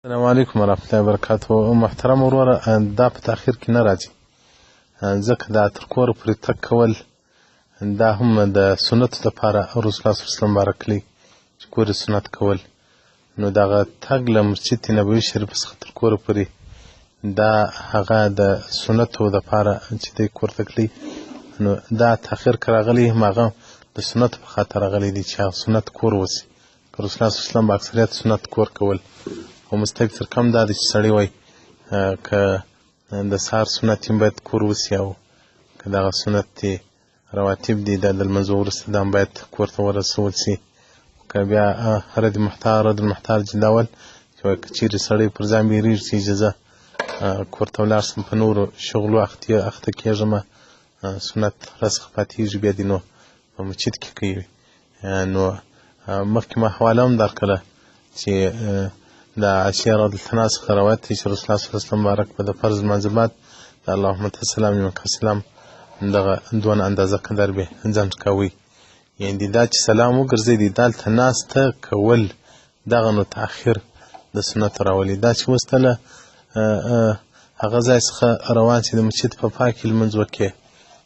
السلام علیکم ورحمت الله وبرکاته. محترم وروره، دا په تاخیر کې نه راځي، ځکه دا تر کوره پورې تګ کول دا هم د سنتو دپاره رسول الله صلی الله علیه وسلم مبارک کړي چې کور سنت کول. نو دغه تګ له مسجد نبوي شریف څخه تر کوره پورې دا هغه د سنتو دپاره چې دی کور ته کړي، نو دا تاخیر که راغلی هم هغه د سنتو په خاطر راغلی دی چې هغه سنت کور وسي. که رسول الله صلی الله علیه وسلم به اکثریت سنت کور کول، او مستحب تر کم دا دی چې سړی وایي که د سهار سنت هم باید کور وسي، او که دغه سنت دی رواتب دي دا د لمانځه وروسته دا هم باید کور ته ورسول سي. که بیا رد محتار رد المحتار جداول چې وایي که چیرې سړی پر ځان بیریږي چې اجازه کور ته ولاړ سم په نورو شغلو اخته کېږم، سنت راسخه پاتېږي، بیا دې نو په مسجد کې کوي. نو مخکې ما حواله هم درکړه چې د عائشې رضی الله عنها څخه روایت دی چې رسول الله صلی الله علیه وسلم مبارک به د فرض لمانځه بعد د اللهم انت السلام منک السلام دغه دونه اندازه قدر به ځنډ کوي. یعنې دا چې سلام وګرځي دی دلته ناسته کول دغه نو تاخیر د سنت راولي. دا چې اوس ته له هغه ځای څخه روان چې د مسجد په پای کې لمونځ وکړې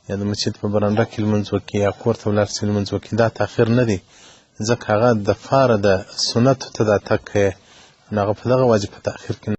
یا د مسجد په برنډه کې لمونځ وکړې یا کور ته ولاړ سې لمونځ وکړې، دا تاخیر نه دی، ځکه هغه د فاره د سنتو ته دا تګ کوي، نو هغه په دغه وجه په تاخیر کې.